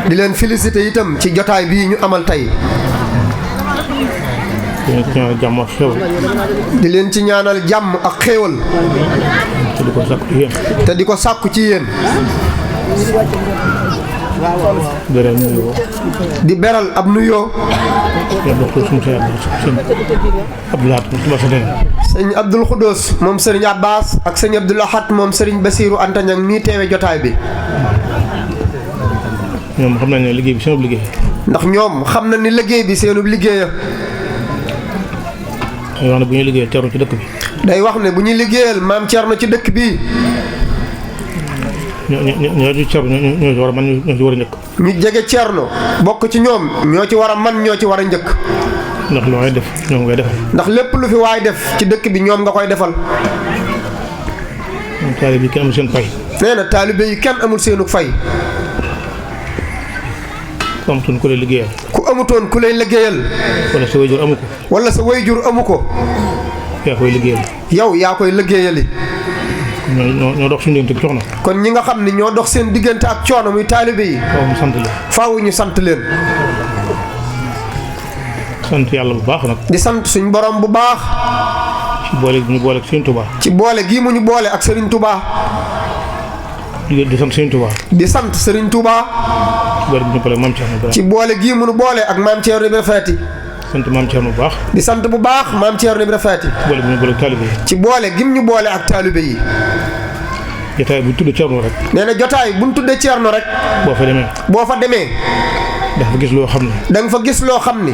di leen félicité itam ci jotaay bii ñu amal tey. di leen ci ñaanal jàmm ak xéewal. te di ko sàkku ci yéen. di beral ab nuyoo. sëñ Abdul Xudoos moom sëriñ Abbas ak sëñ Abdul Ahad moom sëriñ Basiiru Anta Ñaŋ mii teewe jotaay bi. ñoom xam nañ ne liggéey bi seenub liggéey. ndax ñoom xam na ni liggéey bi seenub liggéeya. day wax ne bu ñuy liggéeyal Cerno ci dëkk bi. day wax ne bu ñuy liggéeyal maam Cerno ci dëkk bi. ñoo ci Cerno ñoo ci war a man ñoo ci war a njëkk. ñu jege Cerno bokk ci ñoom ñoo ci war a man ñoo ci war a njëkk. ndax lu waay def ñoom ngay defal. ndax lépp lu fi waay def ci dëkk bi ñoom nga koy defal. taalibe yi kenn amul seen fay. nee na taalibe yi kenn amul seenu fay. ku amutoon ku lay liggéeyal. ku amutoon ku lay liggéeyal. wala sa wayjur amu ko. wala sa wayjur amu ko. yaa koy liggéeyal. yow yaa koy liggéeyali. ñoo dox suñu diggante ak coono. kon ñi nga xam ne ñoo dox seen diggante ak coono muy taalibe yi. faaw ñu sant leen. faaw ñu sant leen. sant yàlla bu baax nag. di sant suñ borom bu baax. ci boole gi ñu boole ak Serigne Touba. ci boole gii mu ñu boole ak Serigne Touba. di sant Serigne Touba. di sant Serigne Touba. ci boole gii mu ñu boole ak maam Thierno Ibrahima Faty. sant maam Thierno bu baax. di sant bu baax maam Thierno Ibrahima Faty. boole gi ñu boole ak taalibe yi. ci boole gim ñu boole ak taalibe yi. jotaay bu ñu tuddee Thierno rek. nee na jotaay bu ñu tuddee Thierno rek. boo fa demee. dafa gis loo xam ne. da nga fa gis loo xam ni.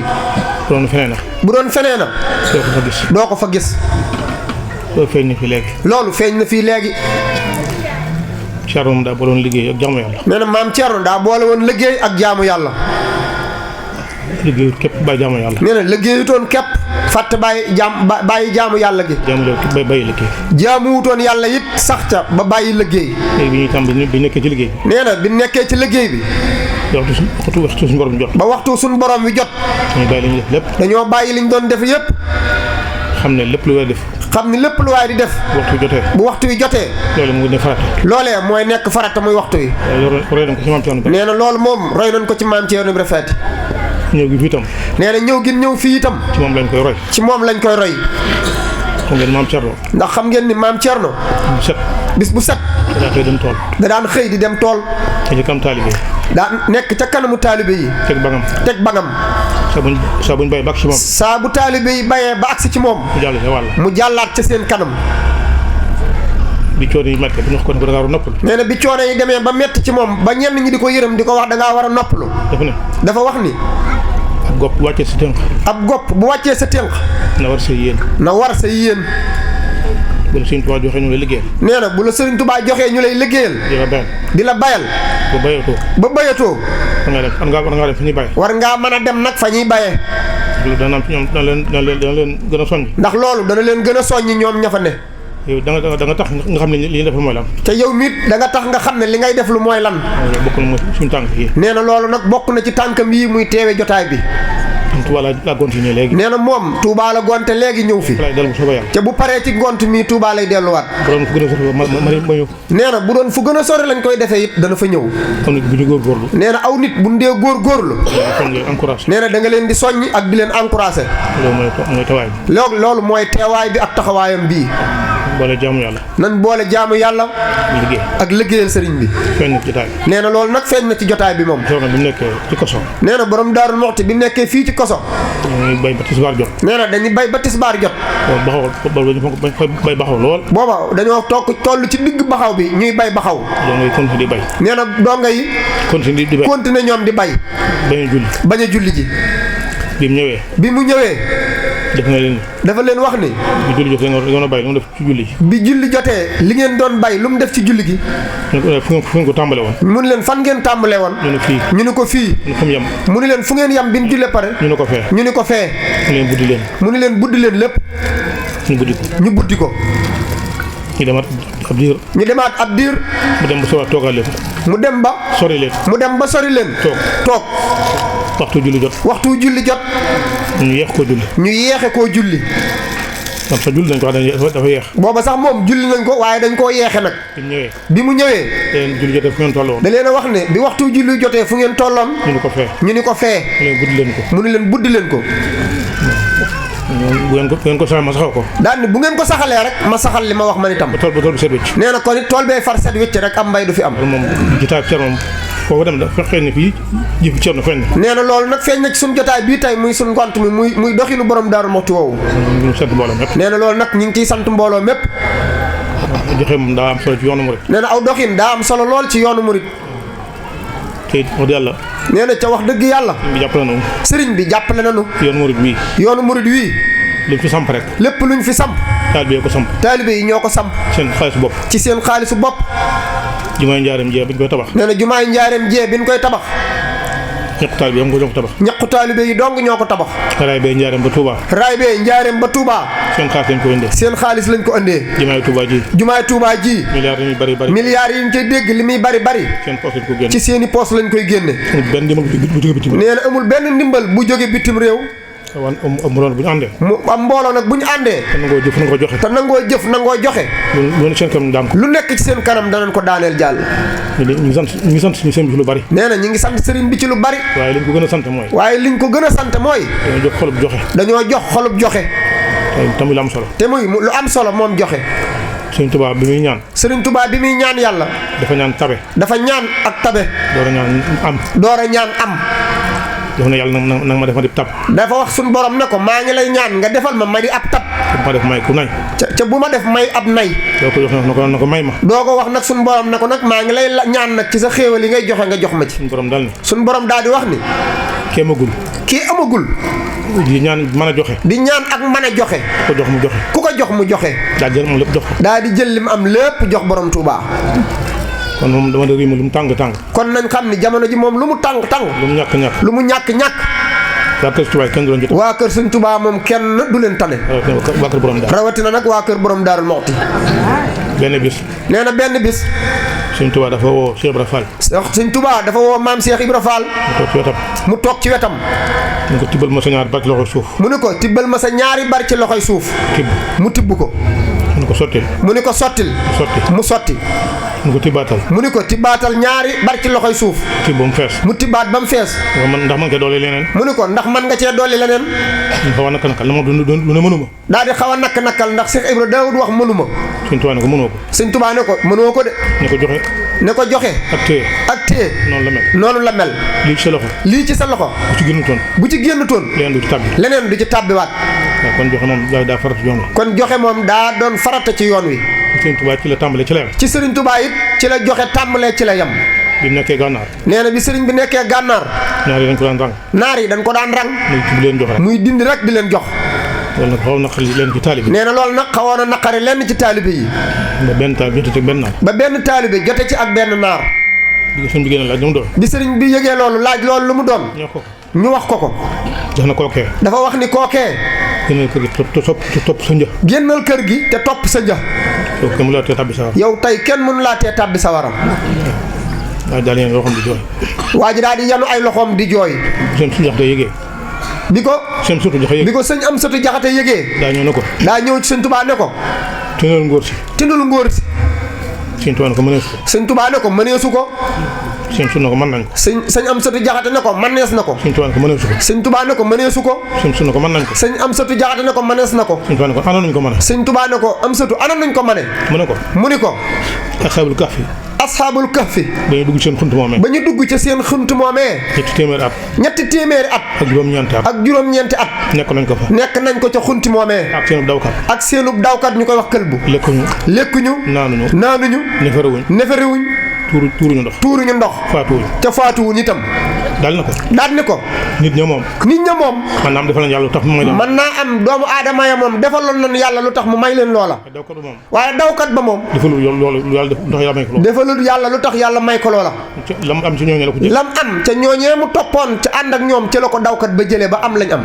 bu doon feneen na. bu doon feneen na. doo ko fa gis. doo ko fa gis. loolu feeñ na fii léegi. loolu feeñ na fii léegi. Thierno moom daa boole woon liggéey ak jaamu yàlla. nee na maam Thierno daa boole woon liggéey ak jaamu yàlla. liggéeyut képp bàyyi jaamu yàlla. nee na liggéeyutoon képp fàtte bàyyi jaamu yàlla gi. bàyyi liggéey. jaamu wutoon yàlla it sax ca ba bàyyi liggéey. léegi bi ñuy tàmbali bi nekkee ci liggéey bi. nee na bi nekkee ci liggéey bi. waxtu suñu borom jot. ba waxtu suñu borom wi jot. dañoo bàyyi li ñu def lépp. dañoo bàyyi li ñu doon def yépp. xam ne lépp lu war a def. xam ni lépp lu waay di def. bu waxtu wi jotee. loolu mu ngi farata. loolee mooy nekk farata muy waxtu wi. roy nañ ko ci maam Thierno. nee na loolu moom roy nañ ko ci maam Thierno Ibrahima Faty. ñëw gi fii itam. nee na ñëw gi ñëw fii itam. ci moom lañ koy roy. ci moom lañ koy roy. xam ngeen maam Thierno. ndax xam ngeen ni maam Thierno. bis bu set. da daan xëy dem tool. da daan xëy di dem tool. te ci kanam taalibe yi. daan nekk ca kanamu taalibe yi. teg bangam. saa buñ bay ba agsi ci moom. saa bu taalibe yi bayee ba agsi ci moom. mu jàllaat ca seen kanam. bi coono yi métti bu ñu wax ko da ngaa war a noppalu. nee na bi coono yi demee ba métti ci moom ba ñenn ñi di ko yërëm di ko wax da ngaa war a noppalu. dafa wax ni. ab gopp bu wàccee sa tënk. ab gopp bu wàccee sa tënk. na war sa yéen. na war sa yéen. bu la Serigne Touba joxee ñu lay liggéeyal. nee na bu la Serigne Touba joxee ñu lay liggéeyal. di la bayal. ba bayatoo. war ngaa dem fa ñuy baye. war ngaa mën a dem nag fa ñuy baye. dana am ci ñoom dana leen gën a soññ. ndax loolu dana leen gën a soññi ñoom ña fa ne. yow da nga tax nga xam ne li ñuy def lu mooy lan. te yow miit da nga tax nga xam ne li ngay def lu mooy lan. bokk na suñu tànk yi. nee na loolu nag bokk na ci tànkam yii muy teewe jotaay bi. Touba la gonti nii léegi. nee na moom Touba la gonte léegi ñëw fi. te bu paree ci gont mii Touba lay delluwaat. nee na bu doon fu gën a sori lañ koy defee it dana fa ñëw. nee na aw nit bu ñu dee góorgóorlu. nee na da nga leen di soññ ak di leen encouragé. loolu mooy teewaay bi ak taxawaayam bii. boole jaamu yàlla. nan boole jaamu yàlla. liggéey ak liggéeyal sëriñ bi. feeñ na ci jotaay bi. nee na loolu nag feeñ na ci jotaay bi moom. bi mu nekkee ci koso. nee na borom Daaru Muxti bi mu nekkee fii ci koso. dañuy bay ba tisbaar jot. nee na dañuy bay ba tisbaar jot. bay baxaw lool. booba dañoo toll ci digg baxaw bi ñuy bay baxaw. donga yi continué di bay. nee na donga yi. continué ñoom di bay. bañ a julli ji. bi mu ñëwee. dafa leen wax ni. bi julli jotee nga bay lu mu def ci julli gi. bi julli jotee li ngeen doon bay lu mu def ci julli gi. fu ngeen ko tàmbale woon. mu ni leen fan ngeen tàmbale woon. ñu ni ko fii. mu ni leen fu ngeen yam bi ñu jullee pare. ñu ni ko fee. mu ni leen buddi leen lépp. ñu buddi ko. ñu demaat ab diir. mu dem ba toogaat leen. mu dem ba sori leen. toog. waxtu julli jot. ñu yeexe koo julli. am sa julli nañ ko wax dafa yeex. booba sax moom julli nañ ko waaye dañ koo yeexe nag. bi mu ñëwee. julli jotee fu ngeen tolloon. da leen a wax ne bi waxtu julli jotee fu ngeen tolloon. ñu ni ko fee. ñu ni ko fee. mu ne leen buddi leen ko. mu ni leen buddi leen ko. bu ngeen ko saxal ma saxal ko. daan ni bu ngeen ko saxalee rek ma saxal li ma wax man itam. ba tool bi set wécc. nee na kon it tool bee far set wécc rek am mbay du fi am. moom jotaay bi moom foofu dem da fekkee ne fii jëf Cerno feeñ na. nee na loolu nag feeñ na ci suñu jotaay bii tey muy suñu ngont mi muy doxinu borom Daaru Muxti woowu. ñu sant mbooloo mépp. nee na loolu nag ñu ngi ciy sant mbooloo mépp. joxe moom daa am solo ci yoonu murit. nee na aw doxin daa am solo lool ci yoonu murit. te it wax dëgg yàlla. nee na ca wax dëgg yàlla. sëriñ bi jàppale nañu. yoonu murit wii. yoonu murit wii. luñ fi samp rek. lépp luñ fi samp. taalibe yi ko samp. taalibe yi ñoo ko samp. seen xaalisu bopp. ci seen xaalisu bopp. jumaay njaareem jee biñ koy tabax. nee na jumaay njaareem jee biñ koy tabax. ñaqu taalibe yi ñoo ko tabax. ñaqu taalibe yi dong ñoo ko tabax. raay bee njaareem ba Touba. raay bee njaareem ba Touba. seen xaalis lañ ko indee. seen xaalis lañ ko indee. jumaay Touba ji. jumaay Touba ji. milliards yi muy bari bari. milliards yi ñu koy dégg li muy bari bari. seen poos lañ ko génne. ci seeni poos lañ koy génne. amul benn ndimbal bu jóge bitim réew. nee na amul benn ndimbal bu jóge bitim réew. mbooloo bu ñu àndee. mu am mbooloo nag bu ñu àndee. te nangoo jëf nangoo joxe. te nangoo jëf nangoo joxe. lu nekk seen kanam daan ko. lu nekk ci seen kanam danañ ko daaneel jàll. ñu ngi sant suñu sëriñ bi ci lu bari. nee na ñu ngi sant sëriñ bi ci lu bari. waaye liñ ko gën a sant mooy. dañoo jox xolub joxe. dañoo jox xolub joxe. te muy lu am solo. te muy lu am solo moom joxe. Sëriñ Tuubaa bi muy ñaan. Sëriñ Tuubaa bi muy ñaan yàlla. dafa ñaan tabe. dafa ñaan ak tabe. door a ñaan am. dafa ne yàlla nag ma def ma di tab. dafa wax suñu borom ne ko maa ngi lay ñaan nga defal ma di ab tab. bu ma def may ku nay. ca bu ma def may ab nay. doo ko jox na ko may ma. doo ko wax nag suñu borom ne ko nag maa ngi lay ñaan nag ci sa xéewal yi ngay joxe nga jox ma ci. suñu borom daal ni. suñu borom daal di wax ni. kii amagul. di ñaan mën a joxe. di ñaan ak mën a joxe. ku ko jox mu joxe. ku ko jox mu joxe. daal di jël moom lépp jox ko. daal di jël li mu am lépp jox borom Touba. kon moom dama dégg lu mu tàng. kon nañ xam ni jamono ji moom lu mu tàng. lu mu ñàkk. lu mu ñàkk. waa kër Touba kenn du leen jot. waa kër Sëñ Touba moom kenn du leen tane. waa kër borom Daaru. rawatina nag waa kër borom Daaru Muxti. benn bis. nee na benn bis. Sëñ Touba dafa woo Cheikh Ibra Fall. Sëñ Touba dafa woo maam Cheikh Ibra Fall. mu toog ci wetam. mu ko tibbal ma sa ñaari bar ci loxoy suuf. mu ne ko tibbal ma sa ñaari bar ci loxoy suuf. mu tibb ko. mu ne ko sottil. mu ne ko sottil. mu sotti. mu ne ko tibbaatal. mu ne ko tibbaatal ñaari bar ci loxoy suuf. tibb ba mu fees. mu tibbaat ba mu fees. ndax man nga dolli leneen. mu ne ko ndax man nga cee dolli leneen. mu xaw a nakal lu ne mënuma. daal di xaw a nakal ndax Cheikh Ibra Daawud wax mënuma. Sëñ Tuubaa ne ko mënoo ko. Sëñ Tuubaa ne ko mënoo ko de. ne ko joxe. ak téye. noonu la mel. lii ci sa loxo. bu ci génnutoon. leneen du ci tàbbiwaat. kon joxe moom daa farata ci yoon wi. kon joxe moom daa doon farata ci yoon wi. Sëriñ Tuubaa ci la tàmbalee ci la yem. ci Sëriñ Tuubaa it ci la joxe tàmbalee ci la yem. bi nekkee gànnaar. nee na bi sëriñ bi nekkee gànnaar. naar yi dañ ko daan rang. muy dindi rek di leen jox. loolu nag xaw na naqari leen ci taalibe yi. nee na loolu nag xawoon na naqari lenn ci taalibe yi. ba benn taalibe jote ci ak benn naar. bi sëriñ bi génne laaj lu mu doon. bi sëriñ bi yëgee loolu laaj loolu lu mu doon. ñu wax ko. jox na kookee. dafa wax ni kookee. génnal kër gi te topp sa një. génnal kër gi te topp sa një. yow tey kenn mënu laa tee tàbbi sawara. waa ji daal di yanu loxoom di jooy. waa ji daal di yanu ay loxoom di jooy. seen suñu jaxate yëgee. bi ko sëñ am sëtu jaxate yëgee. daa ñëw ci sëñ Tuubaa ne ko. tindul ngóor si. sëñ Tuubaa ne ko mëneesu ko. sëñ Tuubaa ne ko mëneesu ko. sëñ su ne ko mën nañ ko. sëñ am sëtu jaxate ne ko mënees na ko. sëñ Tuubaa ne ko mëneesu ko. sëñ Tuubaa ne ko mëneesu ko. sëñ su ne ko mën nañ ko. sëñ am sëtu jaxate ne ko mënees na ko. sëñ Tuubaa ne ko ana nuñ ko mën a. sëñ Tuubaa ne ko am sëtu ana nuñ ko mën a. mu ni ko. asxaabul kahfi. ba ñu dugg ci seen xunt moomee. ñetti téeméeri at. ak juróom-ñeenti at. nekk nañ ko ca xunti moomee. ak seenub dawkat ñu koy wax këlbu. lekkuñu. naanuñu. neferewuñ. tuuruñu ndox. faatuwuñ itam. daal ni ko. nit ña moom. mën naa am defal nañ yàlla lu tax mu may leen. mën naa am doomu aadama ya moom defaloon nañ yàlla lu tax mu may leen loola. waaye dawkat ba moom. defalul yàlla lu tax yàlla may ko loola. lam am ca ñooñee mu toppoon ca ànd ak ñoom ca la ko dawkat ba jëlee ba am lañ am.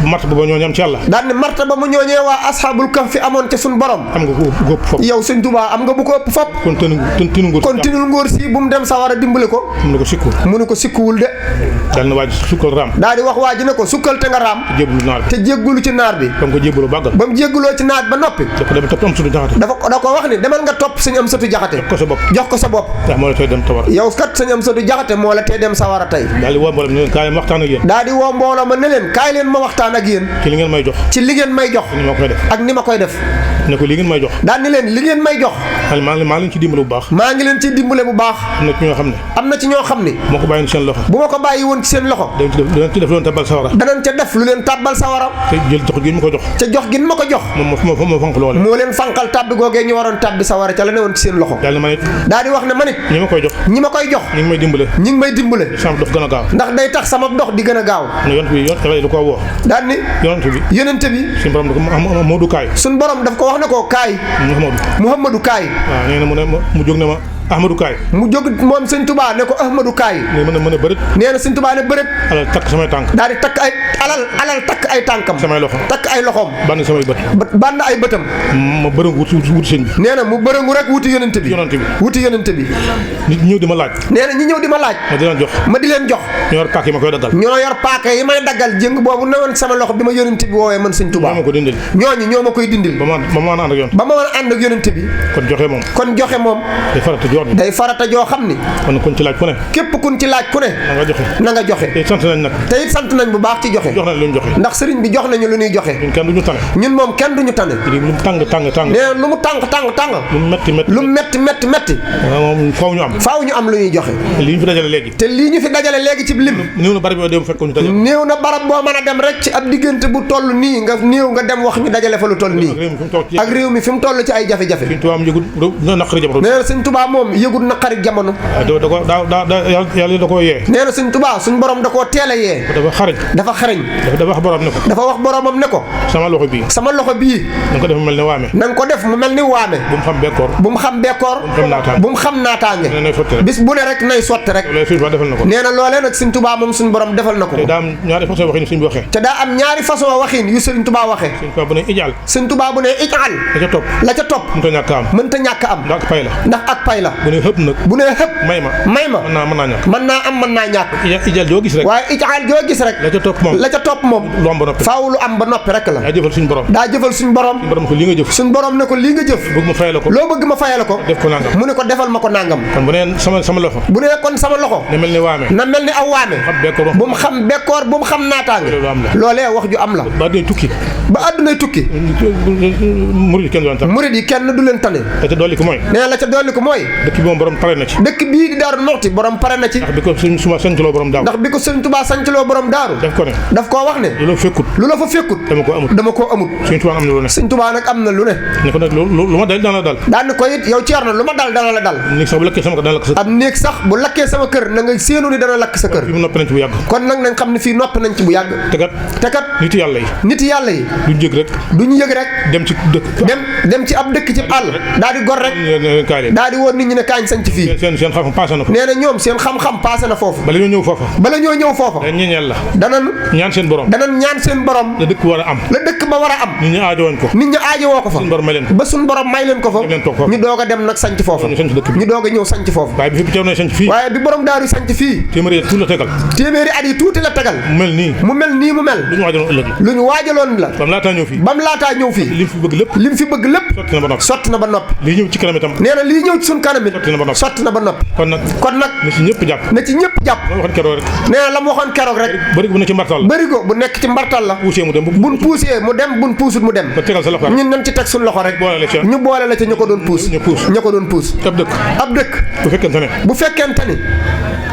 martaba ba ñooñee am ci yàlla. daan ne martaba mu ñooñee waa asxaabul kahfi amoon ca suñ borom. am nga ko ëpp fop. yow Sëñ Tuubaa am nga bu ko ëpp fop. kon tinu digalul ngóor si bu mu dem sawara dimbali ko. mu ne ko sikku. mu ne ko sikkuwul de. daal na waa ji sukkal raam. daal di wax waa ji ne ko sukkal te nga raam. te jéggulu ci naar bi. ba mu ko jébbaloo bàggal. ba mu jégguloo ci naar ba noppi. da ko wax ni demal nga topp sëñ Amsatu Jaxate. jox ko sa bopp. yow kat sëñ Amsatu Jaxate moo la tee dem sawara tey. daal di woo mbooloo ma ne leen kaay ma waxtaan ak yéen. daal di woo mbooloo ma ne leen kaay leen ma waxtaan ak yéen. ci li ngeen may jox. ci li ngeen may jox. ak ni ma koy def. ne ko li ngeen may jox. daal ni leen li ngeen may jox. maa ngi leen ci dimbale bu baax. maa ngi leen ci dimbale bu baax. am na ci ñoo xam ne. bu ma ko bàyyi seen loxo. bu ma ko bàyyi woon ci seen loxo. danañ ci def lu leen tabbal sawara. danañ ca def lu leen tabbal sawara. te jël jox gi ma ko jox. ca jox gi ma ko jox. moo fanq loole. moo leen fanqal tabbi googee ñu waroon tabbi sawara ca la ne woon ci seen loxo. daal di wax ne man it. ñi ma koy jox. ñi ngi may dimbale. sama dox gën a gaaw. ndax day tax sama dox di gën a gaaw. yonent bi ko woo. daal ni yonent bi. suñu borom daf ko wax ne ko kaay. Muhammadu kaay. waaw nee na mu jóg ne ma Ahmadou Kaay. mu jóg moom sëñ Touba ne ko Ahmadou Kaay. mën a bërët. nee na sëñ Touba ne bërët. alal takk samay tànk. daal di takk ay alal takk ay tànkam. samay loxo takk ay loxoom. bànn samay bët. bànn ay bëtam. ma bërëngu wuti sëñ bi. nee na mu bërëngu rek wuti yonent bi. wuti yonent bi. nit ñëw di ma laaj. nee na ñi ñëw di ma laaj. ma di leen jox. ñoo yor paaka yi ma koy daggal. ñoo yor paaka yi may daggal jëng boobu newoon sama loxo bi ma yonent bi woowee man sëñ Touba. ñooñu ñoo ma koy dindil. ba ma mën a ànd ak yonent bi. kon joxe moom. day farata joo xam ni. kon kuñ ci laaj ku ne. képp kuñ ci laaj ku ne. na nga joxe. te sant nañ nag. te it sant nañ bu baax ci joxe. jox nañ lu ñu joxe. ndax sëriñ bi jox nañu lu ñuy joxe. ñun kenn duñu tane. ñun moom kenn duñu tane. lu mu tàng. nee lu mu tàng. lu metti. moom faaw ñu am lu ñuy joxe. lii ñu fi dajale léegi. te lii ñu fi dajale léegi ci lim. néew na barab boo dem fekk ñu dajale. néew na barab boo mën a dem rek ci ab diggante bu toll nii nga néew nga dem wax ñu dajale fa lu toll nii. ak réew mi fi mu toll ci ay jafe-jafe. nee na sëñ Tuubaa moom yëgul naqari jamono. yàlla da koo yee. nee na sëñ Tuubaa suñ borom da koo teel a yee. dafa xarañ. dafa wax boromam ne ko. sama loxo bii. na nga ko def mu mel ni waame. bu mu xam bekkoor. bu mu xam naataange. bis bu ne rek nay sotti rek. nee na loolee nag sëñ Tuubaa moom suñ borom defal na ko. te daa am ñaari façon waxin suñ bi waxee. te daa am ñaari façon waxin yu sëñ Tuubaa waxee. sëñ Tuubaa bu ne ijaal. la ca topp. mënta ñàkk am. ndax ak pay la. bu ne xëpp. may ma. mën naa ñàkk. ijaal joo gis rek. waaye ijaal joo gis rek. la ca topp moom. faaw lu am ba noppi rek la. daa jëfal suñ borom. suñ borom ne ko lii nga jëf. loo bëgg ma fayal ko. mu ne ko defal ma ko nangam. kon bu ne sama loxo. bu ne kon sama loxo. na mel ni aw waame. bu mu xam bekkoor bu mu xam naataange. loolee wax ju am la. ba àddunay tukki. murid yi kenn du leen tane. la ca dolli ko mooy. nee la ca dolli ko mooy. dëkk bi moom borom pare na ci. dëkk bii di Daaru Muxti borom pare na ci. ndax bi ko sëñ Tuubaa sancloo borom daaru. daf koo wax ne. lu la fa fekkut. dama koo amut. sëñ Tuubaa nag am na lu ne. ne ko nag lu ma dal dana la dal. daan ko it yow Ceerno lu ma dal dana la dal. am néeg sax bu lakkee sama kër na nga séenu ni dana lakk sa kër. kon nag nañ xam ne fii noppi nañ ci bu yàgg. te kat nit yàlla yi duñ yëg rek dem ci ab dëkk ci àll daal di gor rek daal di woon nit ñi ne kaañ sañ ci fii seen xam-xam paase na foofu. nee na ñoom seen xam-xam paase na foofu. bala ñoo ñëw foofa danan ñaan seen borom la dëkk ba war a am nit ñi aajowoo ko fa ba suñ borom may leen ko fa ñu doog a dem nag sañc foofa ñu doog a ñëw sañc foofu. waaye bi borom daaru sañc fii téeméeri at yi tuuti la tegal mu mel nii mu mel lu ñu waajaloon la bam laataa ñëw fii lim fi bëgg lépp sotti na ba noppi lii ñëw ci kanam itam nee na lii ñëw ci suñ kanam it sotti na ba noppi kon nag na ci ñëpp jàpp nee na la mu waxoon keroog rek bërigo bu nekk ci mbartal la buñ puusee mu dem buñ puusut mu dem ñun nañ ci teg suñ loxo rek ñu boole la ca ñu ko doon puus ab dëkk bu fekkente ni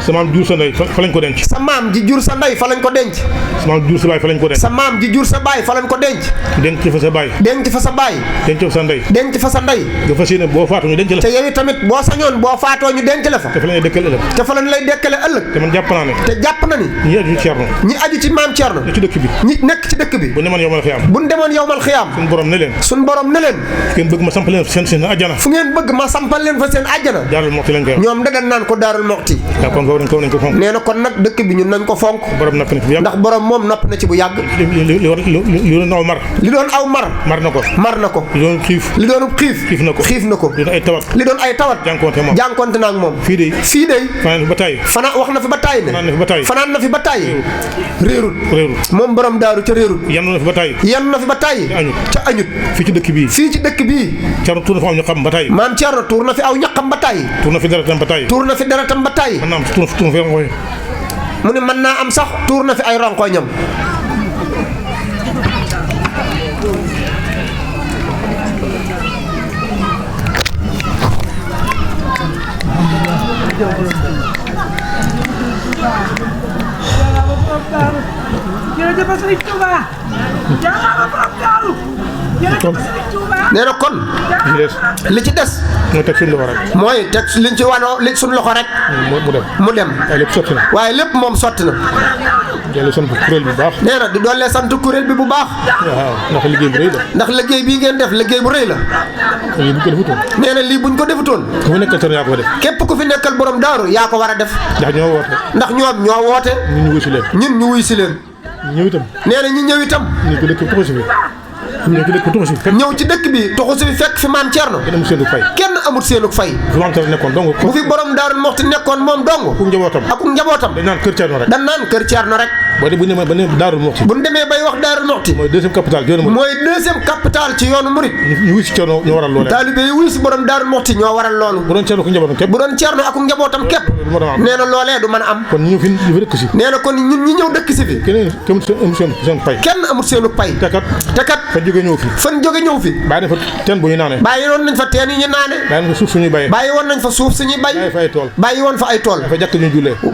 sa maam jur sa ndey fa lañ ko denc. sa maam ji jur sa ndey fa lañ ko denc. sa maam jur sa baay fa lañ ko denc. sa maam ji jur sa baay fa lañ ko denc. denc fa sa baay. denc fa sa baay. denc fa sa ndey. denc fa sa ndey. nga fas yéene boo faatoo ñu denc la. te yow tamit boo sañoon boo faatoo ñu denc la fa. te fa lañ lay dekkale ëllëg. te fa lañ lay dekkale ëllëg. te man jàpp naa ne. te jàpp na ni. ñi aju ci maam Cerno. nekk ci dëkk bi. ñi nekk ci dëkk bi. bu ñu demoon yowmal xiyaam. suñu borom ne leen. fu ngeen bëgg ma sampal leen fa seen àjjana. fu ngeen bëgg ma sampal leen fa seen àjjana. Daarul Muxti lañ koy wax. ñoom dagan naan ko Daarul Muxti. nee na kon nag dëkk bi ñun nañ ko fonk. ndax borom moom nopp na ci bu yàgg. li doon aw mar. mar na ko. li doon xiif. li doon xiif na ko. li doon ay tawat. li doon ay tawat. jànkonte naag moom fii de wax na fi ba tàyyi ne fanaan na fi ba tàyyi réerut moom borom daaru ca réerut yan na fi ba tàyyi ca añut fii ci dëkk bii Cerno tuur na fi aw ñaqam ba tàyyi maam Cerno tuur na fi aw ñaqam ba tàyyi tuur na fi deretam ba tàyyi mu ne mën naa am sax tuur na fi ay ronkoñam nee na kon li ci des mooy teg liñ ci wanoo li suñ loxo rek mu dem waaye lépp moom sotti na nee na di doole sant kuréel bi bu baax ndax liggéey bii ngeen def liggéey bu rëy la nee na lii buñ ko defutoon képp ku fi nekkal borom daaru yaa ko war a def ndax ñoom ñoo woote ñun ñu wuy si leen nee na ñi ñëw itam ñëw ci dëkk bi toxu si fi fekk fi maam Cerno kenn amut seenug fay bu fi borom Daaru Muxti nekkoon moom dong ak njabootam dañ naan kër Cerno rek bu ñu demee bay wax Daaru Muxti mooy deuxième capital ci yoonu murit ñu wuy si Cerno ñoo waral loolu taalibe yi wuy si borom Daaru Muxti ñoo waral loolu bu doon Cerno ak njabootam képp nee na loolee du mën a am nee na kon ñun ñi ñëw dëkk si fi kenn amut seenug pay te kat fan jóge ñëw fi bàyyi nañ fa teen bu ñu naane bàyyi woon nañ fa teen yi ñu naane bàyyi nañ fa suuf suñuy bay bàyyi woon nañ fa suuf suñuy bay bàyyi woon fa ay tool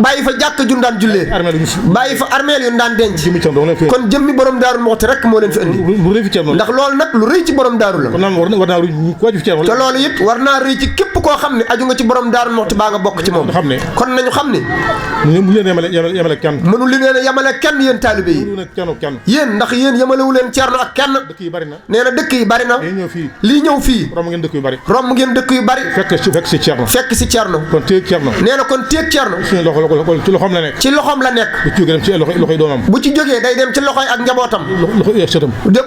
bàyyi fa jàkk jun daan jullee bàyyi fa armeel yu daan denc kon jëmmi borom Daaru Muxti rek moo leen fi indi ndax loolu nag lu rëy ci borom daaru la te loolu it war naa rëy ci képp koo xam ne aju nga ci borom Daaru Muxti baa nga bokk ci moom kon nañu xam ne mënu leen a yemale kenn yéen taalibe yi yéen ndax yéen yemalewu leen Cerno ak kenn nee na dëkk yi bari na lii ñëw fii romb ngeen dëkk yu bari fekk si Cerno kon téeg Cerno nee na kon téeg Cerno ci loxoom la nekk bu ci jógee day dem ci loxoy ak njabootam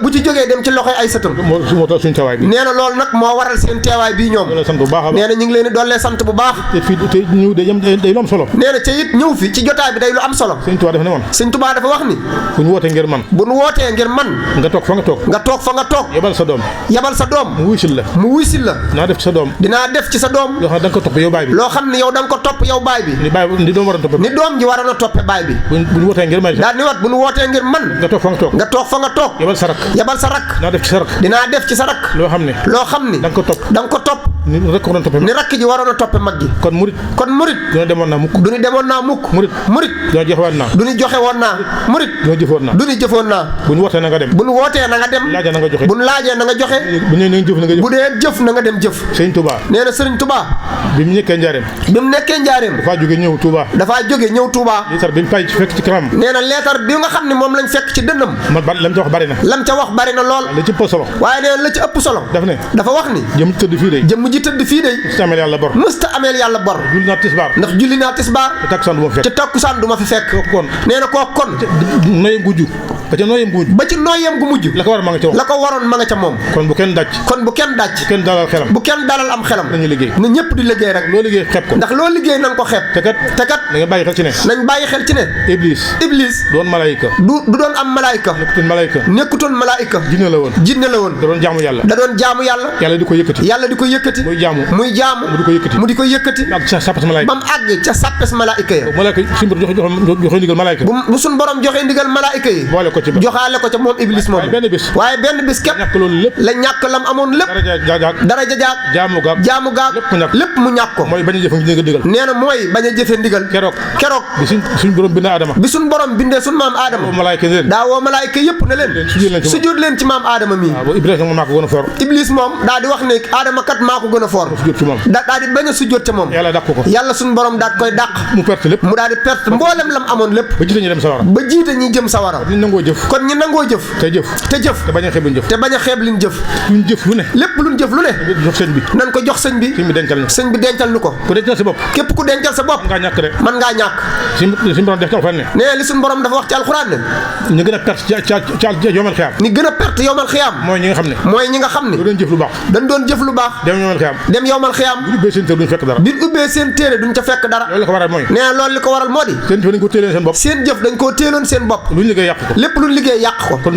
bu ci jógee dem ci loxoy ay sëtam nee na loolu nag moo waral seen teewaay bii ñoom nee na ñu ngi leen di dollee sant bu baax nee na ca it ñëw fi ci jotaay bi day lu am solo Sëñ Tuubaa dafa wax ni bu ñu wootee ngir man nga toog fa nga toog yabal sa doom mu wuy sil la dinaa def ci sa doom loo xam ne da nga ko topp yow baay bi ni doom ji waroon a toppe baay bi bu ñu wootee ngir man daal ni wat bu ñu wootee ngir man nga toog fa nga toog yabal sa rak dinaa def ci sa rak loo xam ne da nga ko topp ni rakk ji waroon a toppe mag ji kon murit du ñu demoon naa mukk murit du ñu joxe woon naa murit du ñu jëfoon naa bu ñu wootee na nga dem bu ñu laajee na nga joxe bu dee jëf na nga dem jëf Sëriñ Tuubaa nee na Sëriñ Tuubaa bi mu nekkee njaareem dafaa jóge ñëw Tuubaa leetar bi mu fekk ci kanam nee na leetar bi nga xam ne moom lañ fekk ci dënnam lam ca wax bari na lool la ci ëpp solo waaye nee na la ci ëpp solo dafa wax ni jëmm ji tëdd fii de mësta ameel yàlla bor ndax julli naa tisbaar te takkusaan du ma fi fekk nee na kooku kon ba ci nooyeem gu mujj la ko waroon ma nga ca moom kon bu kenn dàcc bu kenn dalal am xelam nañu liggéey na ñëpp di liggéey rek loo liggéey xeeb ko ndax loo liggéey na nga ko xeeb te kat nañ bàyyi xel ci ne iblis doon malaayika du doon am malaayika nekkutoon malaayika jinne la woon da doon jaamu yàlla yàlla di ko yëkkati muy jaamu mu di ko yëkkati ba mu àgg ca sàppes malaayika ya bu suñ borom joxe ndigal malaayika yi joxaale ko ca moom iblis moom waaye benn bis képp la ñàkk lam amoon lépp daraja jaag jaamu gaag lépp mu ñàkk ko mooy bañ a jëfe ndigal keroog bi suñ borom bindee suñ maam aadama daa woo malaayka yëpp ne leen sujjóot leen ci maam aadama mii iblis moom daa di wax ne aadama kat maa ko gën a foor daa di bañ a sujjóot ca moom yàlla suñ borom daat koy dàq mu daa di perte mboolem lam amoon lépp ba jiite ñi jëm sawara kon ñi nangoo jëf te bañ a xeeb liñ jëf lépp luñ jëf lu ne nan ko jox sëñ bi sëñ bi dencal ñu ko képp ku dencal sa bopp mën ngaa ñàkk nee li suñ suñu borom dafa wax ci alxuraan ne ñu gën a perte ca yomal xiyaam ni gën a perte yowmal xiyaam mooy ñi nga xam ne doon jëf lu baax dem yowmal xiyaam bi ubbee seen téere duñ ca fekk dara loolu li ko waral moo di seen jëf dañ koo téeloon seen bopp luñ liggéey yàq ko lépp luñ liggéey yàq ko kon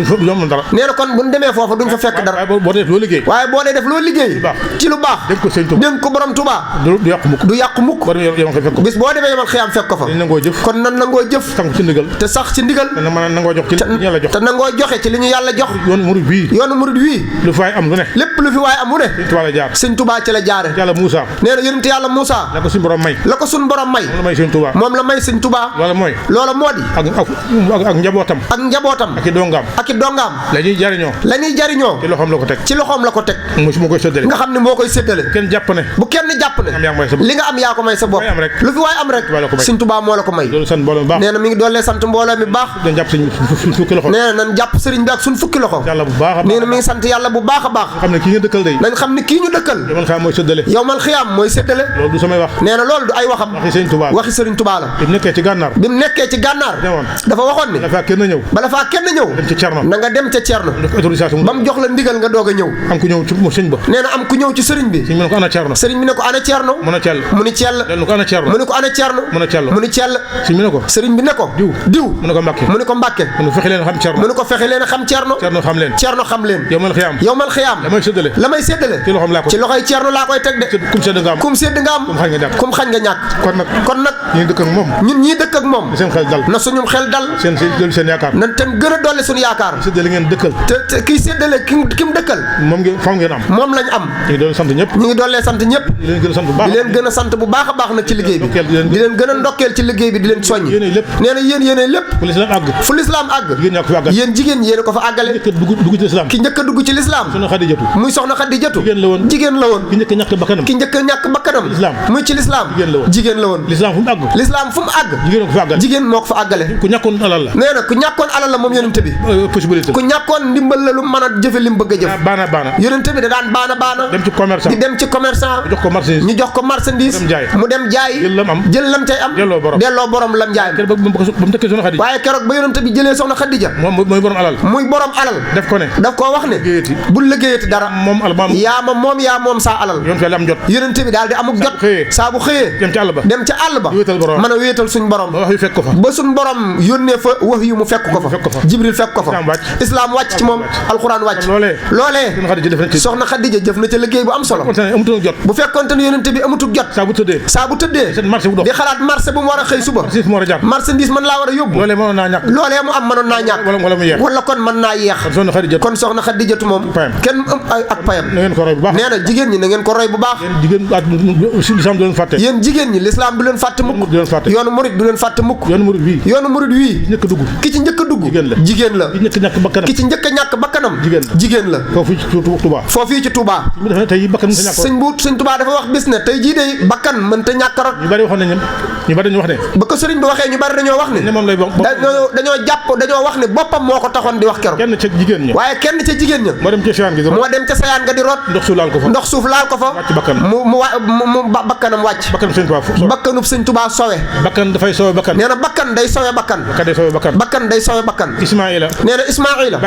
dara nee na kon buñ demee foofa duñ fa fekk dara waaye boo dee def loo liggéey ci lu baax dénk ko borom Tuubaa du yàqu mukk bis boo demee yowmal xiyaam fekk ko fa kon nan nangoo jëf te sax ci ndigal te nangoo joxe ci li ñu yàlla jox yoonu murid wii lu fi waay am lu ne lépp lu fi waay am lu ne sëñ Tuubaa ci la jaare yàlla Muusa nee na yonent yàlla Muusa la ko suñu borom may moom la may sëñ Tuubaa loola moo di ak njabootam ak i dongaam la ñuy jariñoo ci loxoom la ko teg mu koy séddale nga xam ne moo koy séddale kenn jàpp ne li nga am yaa ko may sa bopp lu fi waay am rek sëñ Tuubaa moo la ko may nee na mi ngi doole sant mbooloo mi baax nee na nan jàpp sëriñ bi ak suñ fukki loxo nee na mi ngi sant yàlla bu baax a baax nañ xam ne kii ñu dëkkal yowmal xiyaam mooy séddale loolu du samay wax nee na loolu du ay waxam waxi sëriñ Tuubaa la bi mu nekkee ci gànnaar dafa waxoon ne bala faa kenn ñëw na nga dem ca Cerno ba mu jox la ndigal nga doog a ñëw am ku ñëw ci sëñ ba nee na am ku ñëw ci sëriñ bi sëriñ bi ne ko ana Cerno mu ni Cell mu ni ko ana Cerno mu ni Cell sëriñ bi ne ko diw mu ni ko Mbàkke mu ni ko fexe leen a xam Cerno xam leen yowmal xiyaam la may séddale ci loxoy Cerno laa koy teg de kum sédd nga am kum xañ nga ñàkk kon nag ñun ñii dëkk ak moom na suñu xel dal na ten gën a dolli suñu yaakaar te kii séddale ki mu dëkkal moom lañ am ñu ngi dollee sant ñëpp di leen gën a sant bu baax a baax nag ci liggéey bi di leen gën a ndokkeel ci liggéey bi di leen soññ nee na yéenay lépp fu lislaam àgg yéen jigéen ñi yéen ko fa àggale ki njëkk a dugg ci lislaam muy soxna Xadijatu jigéen la woon ki njëkk a ñàkk bakkanam muy ci lislaam jigéen la woon lislaam fu mu àgg jigéen moo ko fa àggale ku ñàkkoon alal la nee na ku ñàkkoon alal la moom yonente bi ku ñàkkoon ndimbal la lu mën a jëfe li mu bëgg a jëf yonente bi da daan baana di dem ci commerçant ñu jox ko marchandise mu dem jaay jël lam cay am delloo borom lam jaay waaye keroog ba yonente bi jëlee soxna Xadija muy borom alal daf koo wax ne bu liggéeyati dara yaa moom saa alal yonente bi daal di amuk jot saa bu xëyee dem ca àll ba mën a wéetal suñ borom ba suñ borom yónnee fa wax yu mu fekk ko fa Jibril fekk ko fa islaam wàcc ci moom alxuraan wàcc loolee soxna Xadija jëf na ca liggéey bu am solo bu fekkonte ne yonente bi amutuk jot saa bu tëddee di xalaat marché bu mu war a xëy suba marchandise mën laa war a yóbbu loolee mu am mënoon naa ñàkk wala kon mën naa yeex kon soxna Xadijatu moom kenn ak payam nee na jigéen ñi na ngeen ko roy bu baax yéen jigéen ñi lislaam du leen fàtte mukk yoonu murid du leen fàtte mukk yoonu murid wii ki ci njëkk a dugg jigéen la ki ci njëkk a ñàkk bakkanam jigéen la foofii ci Touba sëñ Touba dafa wax bis ne tey jii de bakkan mën ta ñàkk rot ñu bari dañoo wax ne ba ko sëriñ bi waxee ñu bari dañoo wax ne dañoo wax ne boppam moo ko taxoon di wax keroog waaye kenn ca jigéen ña moo dem ca sayaan nga di rot ndox suuf laal ko fa mu bakkanam wàcc bakkanub sëñ Touba sowe nee na bakkan day sowe bakkan day sowe bakkan Ismaïla nee na Ismaïla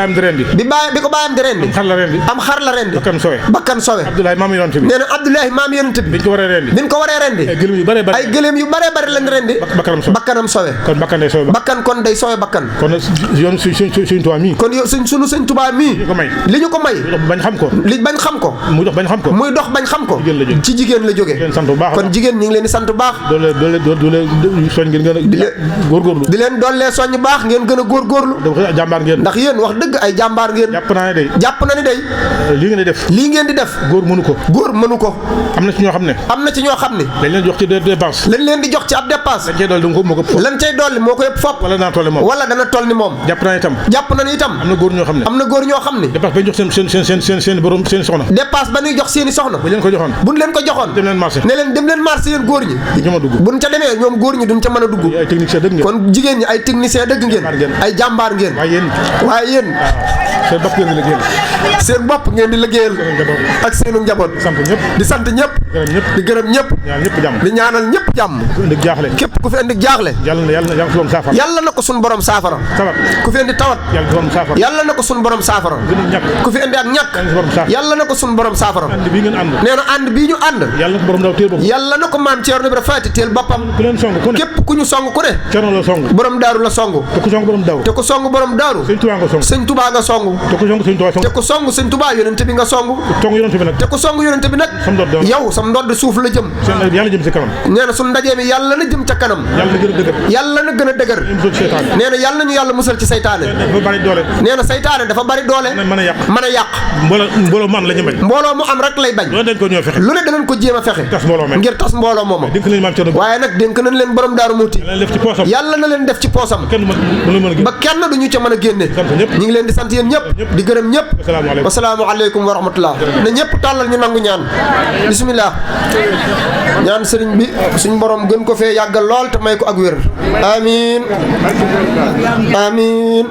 bi ko baayam di rendi am xar la rendi bakkan sowe nee na Abdoulaye maam yonent bi biñ ko waree rendi ay gëléem yu bare bare lañ rendi bakkanam sowe bakkan kon day sowe bakkan kon yoon suñ Tuubaa mii kon sunu sëñ Tuubaa mii li ñu ko may bañ xam ko muy dox bañ xam ko ci jigéen la jóge kon jigéen ñi ngi leen di sant bu baax di leen dollee soññ baax ngeen gën a góorgóorlu ndax yéen wax dëgg ay jàmbaar ngeen jàpp na ni day lii ngeen di def góor mënu ko am na ci ñoo xam ne dañ leen jox ci dépense lañ leen di jox ci ab dépense lañ cay dolli moo ko yëpp fopp wala dana toll ni moom jàpp na ni itam am na góor ñoo xam ne dépense ba ñu jox seen borom seen soxna dépense ba ñuy jox seeni soxna buñ leen ko joxoon ne leen dem leen marché yéen góor ñi buñ ca demee ñoom góor ñi duñ ca mën a dugg kon jigéen ñi ay technicien dëgg ngeen ay jàmbaar ngeen waaye yéen seen bopp ngeen di liggéeyal ak seenu njaboot di sant ñëpp di gërëm ñëpp di ñaanal ñëpp jàmm képp ku fi indi jaaxle yàlla na yàlla na ko suñu borom saafara ku fi indi tawat yàlla na ko suñu borom saafara ku fi indi ak ñàkk yàlla na ko suñu borom saafara nee na ànd bii ñu ànd yàlla na ko maam Ceerno Ibra Faati teel boppam képp ku ñu song ku ne borom daaru la song te ku song borom daaru sëñ Tuubaa nga song te ku song sëñ Tuubaa yonent bi nga song te ku song yonent bi nag yow sam ndodd suuf la jëm nee na suñu ndajee mi yàlla na jëm ca kanam yàlla na gën a dëgër nee na yàlla nañu yàlla musal ci saytaane nee na saytaane dafa bari doole mën a yàq mbooloo mu am rek lay bañ lu ne danañ ko jéem a fexe ngir tas mbooloo mooma waaye nag dénk nañ leen borom daaru muuti yàlla na leen def ci poosam ba kenn duñu ca mën a génne ñi ngi leen di sant yéen ñëpp di gërëm ñëpp wasalaamu aleykum wa rahmatullah na ñëpp tàllal ñu nangu ñaan bismillah ñaan sëriñ bi suñ borom gën ko fee yàggal lool te may ko ak wér amiin amiin